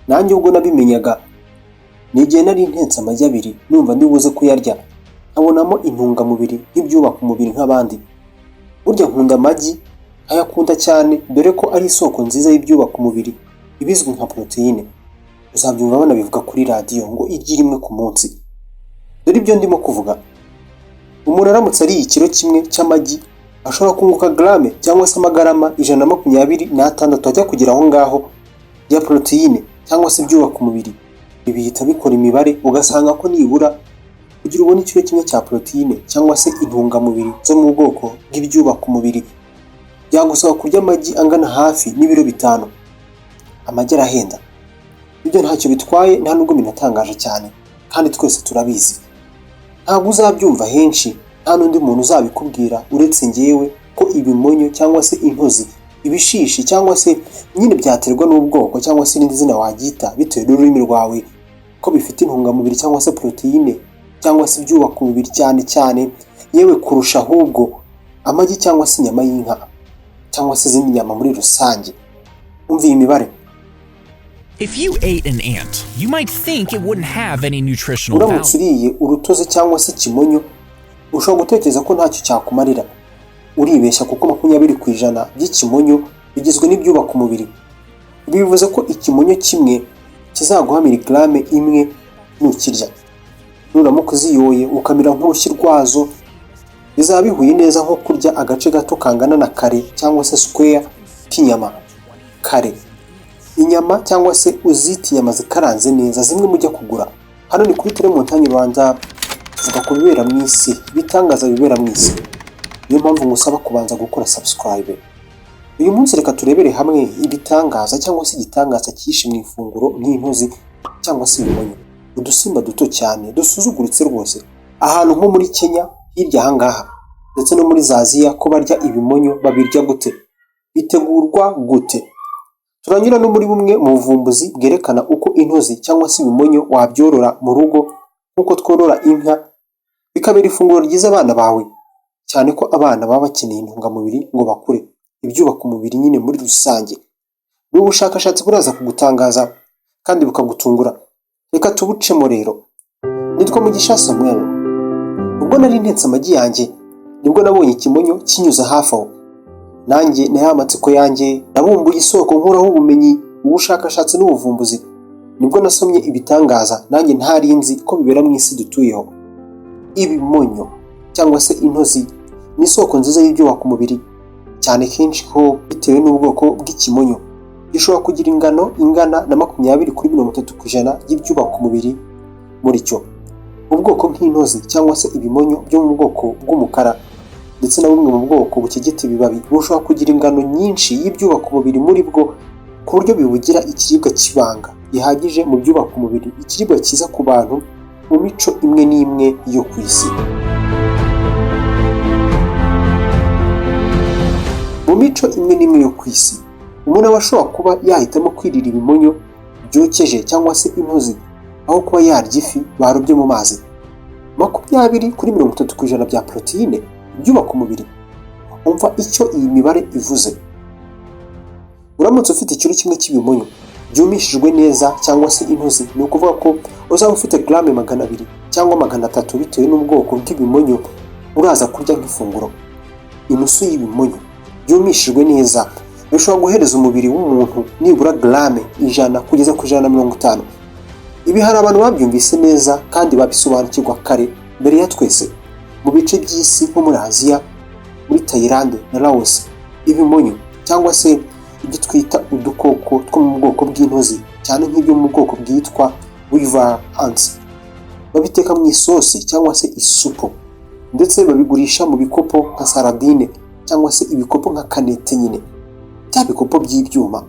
Nanjye ubwo nabimenyaga ni igihe nari ntetse amagi 2, numva ndi buze kuyarya nkabonamo intungamubiri nk'ibyubaka umubiri nk'abandi. Burya nkunda amagi, nkayakunda cyane, dore ko ari isoko nziza y'ibyubaka umubiri, ibizwi nka poroteyine. Uzabyumva banabivuga kuri radiyo ngo igi rimwe ku munsi. Dore ibyo ndimo kuvuga: umuntu aramutse ariye ikiro kimwe cy'amagi ashobora kunguka garame cyangwa se amagarama 126 ajya kugera aho ngaho ya poroteyine cyangwa se ibyubaka umubiri. Ibi bihita bikora imibare, ugasanga ko nibura kugira ubone ikiro kimwe cya poroteyine cyangwa se intungamubiri zo mu bwoko bw'ibyubaka umubiri, byagusaba kurya amagi angana hafi n'ibiro 5. Amagi arahenda, ibyo ntacyo bitwaye, nta nubwo binatangaje cyane, kandi twese turabizi. Ntabwo uzabyumva henshi, nta n'undi muntu uzabikubwira uretse ngewe, ko ibimonyo cyangwa se intozi, ibishishi, cyangwa se nyine byaterwa n'ubwoko cyangwa se irindi zina waryita bitewe n'ururimi rwawe, ko bifite intungamubiri cyangwa se poroteyine cyangwa se ibyubaka umubiri cyane cyane, yewe kurusha ahubwo amagi cyangwa se inyama y'inka cyangwa se izindi nyama muri rusange. Umva iyi mibare. If you ate an ant, you might think it wouldn't have any nutritional Uramutse value. uriye urutozi cyangwa se ikimonyo, ushobora gutekereza ko ntacyo cyakumarira. Uribeshya, kuko 20% by'ikimonyo bigizwe n'ibyubaka umubiri. Ibi bivuze ko ikimonyo kimwe kizaguha miligarame 1 nukirya. Nuramuka uziyoye ukamira nk'urushyi rwazo, bizaba bihuye neza nko kurya agace gato kangana na kare cyangwa se square k'inyama. Kare inyama cyangwa se uzita inyama zikaranze neza, zimwe mujya kugura. Hano ni kuri Telemontagne Rwanda, tuvuga ku bibera mu isi, ibitangaza bibera mu isi. Niyo mpamvu ngusaba kubanza gukora subscribe. Uyu munsi reka turebere hamwe ibitangaza cyangwa se igitangaza cyihishe mu ifunguro nk'intozi cyangwa se ibimonyo, udusimba duto cyane dusuzuguritse rwose. Ahantu nko muri Kenya hirya aha ngaha ndetse no muri za Aziya, ko barya ibimonyo, babirya gute? Bitegurwa gute? Turanyura no muri bumwe mu buvumbuzi bwerekana uko intozi cyangwa se ibimonyo wabyorora mu rugo nk'uko tworora inka, bikabera ifunguro ryiza abana bawe, cyane ko abana baba bakeneye intungamubiri ngo bakure, ibyubaka umubiri nyine muri rusange. Ni ubushakashatsi buraza kugutangaza kandi bukagutungura. Reka tubucemo rero. Nitwa Mugisha Samuel. Ubwo nari ntetse amagi yanjye, nibwo nabonye ikimonyo kinyuze hafi aho. Nanjye na ya matsiko yanjye, nabumbuye isoko nkuraho ubumenyi, ubushakashatsi n'ubuvumbuzi. Nibwo nasomye ibitangaza nanjye ntari nzi ko bibera mu isi dutuyeho. Ibimonyo cyangwa se intozi ni isoko nziza y'ibyubaka umubiri cyane, kenshi ko bitewe n'ubwoko bw'ikimonyo gishobora kugira ingano ingana na 20 kuri 30% by'ibyubaka umubiri muri cyo. Ubwoko bw'intozi cyangwa se ibimonyo byo mu bwoko bw'umukara ndetse na bumwe mu bwoko bukegeta ibibabi bushobora kugira ingano nyinshi y'ibyubaka umubiri muri bwo, ku buryo bibugira ikiribwa cy'ibanga gihagije mu byubaka umubiri, ikiribwa cyiza ku bantu mu mico imwe n'imwe yo ku isi. Mu mico imwe n'imwe yo ku isi, umuntu aba ashobora kuba yahitamo kwirira ibimonyo byokeje cyangwa se intozi aho kuba yarya ifi barobye mu mazi. 20 kuri 30% bya poroteyine, ibyubaka umubiri. Umva icyo iyi mibare ivuze: uramutse ufite ikiro kimwe cy'ibimonyo byumishijwe neza cyangwa se intozi, ni ukuvuga ko uzaba ufite garame 200 cyangwa 300 bitewe n'ubwoko bw'ibimonyo uraza kurya nk'ifunguro. Inusu y'ibimonyo byumishijwe neza bishobora guhereza umubiri w'umuntu nibura garame 100 kugeza ku 150. Ibi hari abantu babyumvise neza kandi babisobanukirwa kare mbere ya twese. Mu bice by'isi nko muri Aziya, muri Tayilande na Laos, ibimonyo cyangwa se ibyo twita udukoko two mu bwoko bw'intozi, cyane nk'ibyo mu bwoko bwitwa weaver ants, babiteka mu isosi cyangwa se isupu, ndetse babigurisha mu bikopo nka saradine cyangwa se ibikopo nka kanete nyine, bya bikopo by'ibyuma.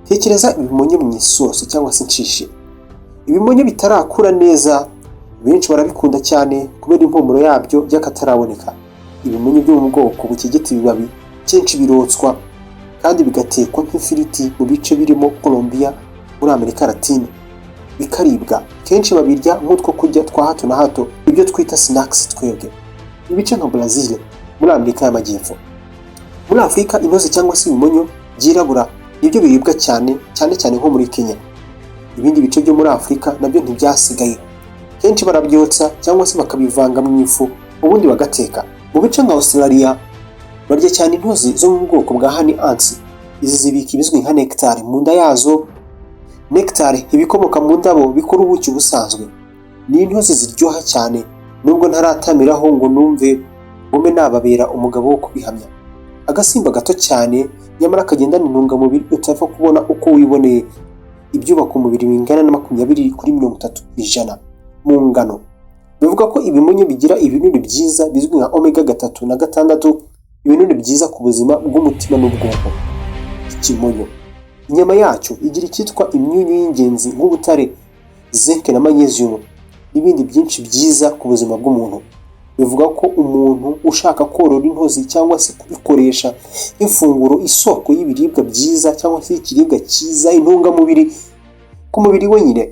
Tekereza ibimonyo mu isosi cyangwa se inshishi. Ibimonyo bitarakura neza benshi barabikunda cyane kubera impumuro yabyo by'akataraboneka. Ibimonyo byo mu bwoko bukegeta ibibabi kenshi birotswa kandi bigatekwa nk'ifiriti mu bice birimo Colombia muri Amerika Latine, bikaribwa. Kenshi babirya nk'utwo kurya twa hato na hato, ibyo twita snacks twebwe, mu bice nka Brazil muri Amerika y'Amajyepfo. Muri Afurika, intozi cyangwa se ibimonyo byirabura nibyo biribwa cyane, cyane cyane nko muri Kenya. Ibindi bice byo muri Afurika nabyo ntibyasigaye. Kenshi barabyotsa cyangwa se bakabivanga mu ifu, ubundi bagateka. Mu bice nka Australia barya cyane intozi zo mu bwoko bwa honey ants. Izi zibika ibizwi nka nectar mu nda yazo. Nectar ibikomoka mu ndabo bikora ubuki busanzwe. Ni intozi ziryoha cyane, nubwo ntaratamiraho ngo numve ngume nababera umugabo wo kubihamya. Agasimba gato cyane nyamara kagendana intungamubiri utapfa kubona uko wiboneye. Ibyubaka umubiri bingana na 20 kuri 30% mu ngano. Bivuga ko ibimonyo bigira ibinure byiza bizwi nka omega 3 na 6, ibinure byiza ku buzima bw'umutima n'ubwonko. Ikimonyo, inyama yacyo igira icyitwa imyunyu y'ingenzi nk'ubutare, zinc na magnesium n'ibindi byinshi byiza ku buzima bw'umuntu. Bivuga ko umuntu ushaka korora intozi cyangwa se kubikoresha nk'ifunguro, isoko y'ibiribwa byiza cyangwa se ikiribwa cyiza, intungamubiri ku mubiri wenyine,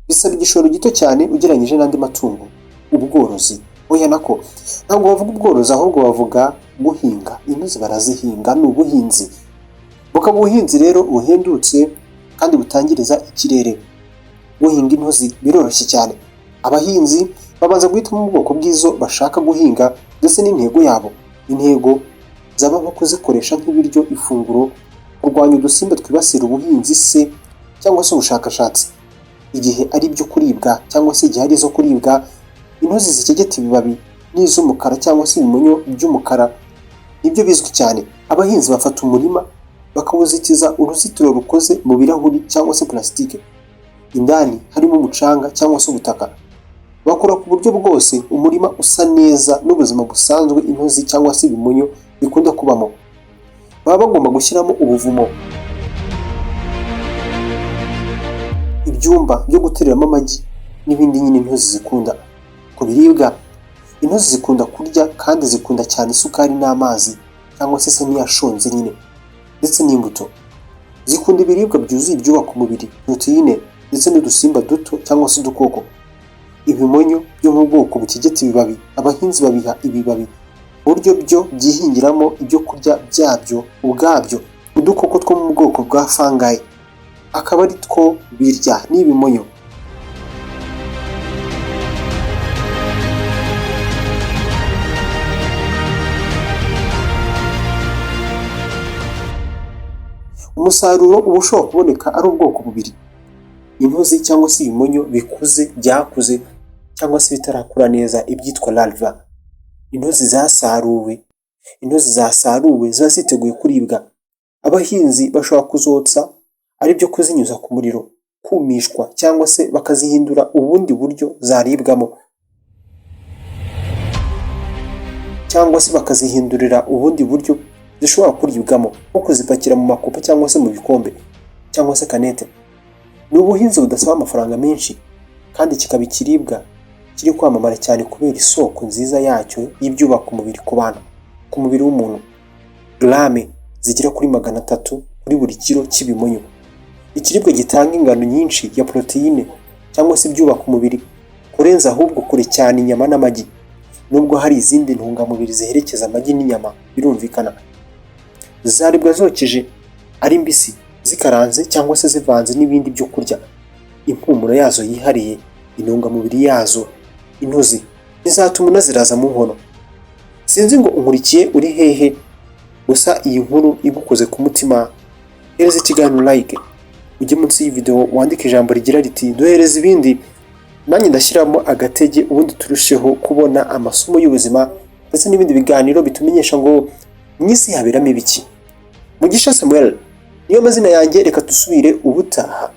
bisaba igishoro gito cyane ugereranyije n'andi matungo. Ubworozi, oya, nako ntabwo bavuga ubworozi, ahubwo bavuga guhinga. Intozi barazihinga, ni ubuhinzi, bukaba ubuhinzi rero buhendutse kandi butangiriza ikirere. Guhinga intozi biroroshye cyane. Abahinzi babanza guhitamo ubwoko bw'izo bashaka guhinga ndetse n'intego yabo. Intego zaba nko kuzikoresha nk'ibiryo, ifunguro, kurwanya udusimba twibasira ubuhinzi se cyangwa se ubushakashatsi. Igihe ari ibyo kuribwa cyangwa se igihe ari izo kuribwa, intozi zikegeta ibibabi n'iz'umukara cyangwa se ibimonyo by'umukara nibyo bizwi cyane. Abahinzi bafata umurima bakawuzitiza uruzitiro rukoze mu birahuri cyangwa se pulasitike, indani harimo umucanga cyangwa se ubutaka. Bakora ku buryo bwose umurima usa neza n'ubuzima busanzwe intozi cyangwa se ibimonyo bikunda kubamo. Baba bagomba gushyiramo ubuvumo, ibyumba byo gutereramo amagi n'ibindi nyine intozi zikunda. Ku biribwa, intozi zikunda kurya kandi zikunda cyane isukari n'amazi cyangwa se n'iyashonze nyine, ndetse n'imbuto. Zikunda ibiribwa byuzuye ibyubaka umubiri, poroteyine ndetse n'udusimba duto cyangwa se udukoko. Ibimonyo byo mu bwoko bukegeta ibibabi, abahinzi babiha ibibabi buryo byo byihingiramo ibyo kurya byabyo ubwabyo. Udukoko two mu bwoko bwa fungi akaba ari two birya n'ibimonyo. Umusaruro uba ushobora kuboneka ari ubwoko bubiri: intozi cyangwa se ibimonyo bikuze, byakuze cyangwa se bitarakura neza, ibyitwa larva. Intozi zasaruwe, intozi zasaruwe ziba ziteguye kuribwa. Abahinzi bashobora kuzotsa, ari byo kuzinyuza ku muriro, kumishwa cyangwa se bakazihindura ubundi buryo zaribwamo, cyangwa se bakazihindurira ubundi buryo zishobora kuribwamo, nko kuzipakira mu makopo cyangwa se mu bikombe cyangwa se kanete. Ni ubuhinzi budasaba amafaranga menshi kandi kikaba ikiribwa kiri kwamamara cyane kubera isoko nziza yacyo y'ibyubaka umubiri ku bantu, ku mubiri w'umuntu. Garame zigera kuri 300 kuri buri kiro cy'ibimonyo. Ikiribwa gitanga ingano nyinshi ya poroteyine cyangwa se ibyubaka umubiri kurenza ahubwo kure cyane inyama n'amagi, nubwo hari izindi ntungamubiri ziherekeza amagi n'inyama birumvikana. Zaribwa zokeje, ari mbisi, zikaranze cyangwa se zivanze n'ibindi byo kurya. Impumuro yazo yihariye, intungamubiri yazo, intozi ntizatuma unaziraza mu nkono. Sinzi ngo unkurikiye uri hehe, gusa iyi nkuru igukoze ku mutima, hereza ikiganiro like, ujye munsi y'iyi video wandike ijambo rigira riti "Duhereze ibindi", nanjye ndashyiramo agatege, ubundi turusheho kubona amasomo y'ubuzima ndetse n'ibindi biganiro bitumenyesha ngo mu isi haberamo ibiki. Mugisha Samuel niyo mazina yanjye, reka dusubire ubutaha.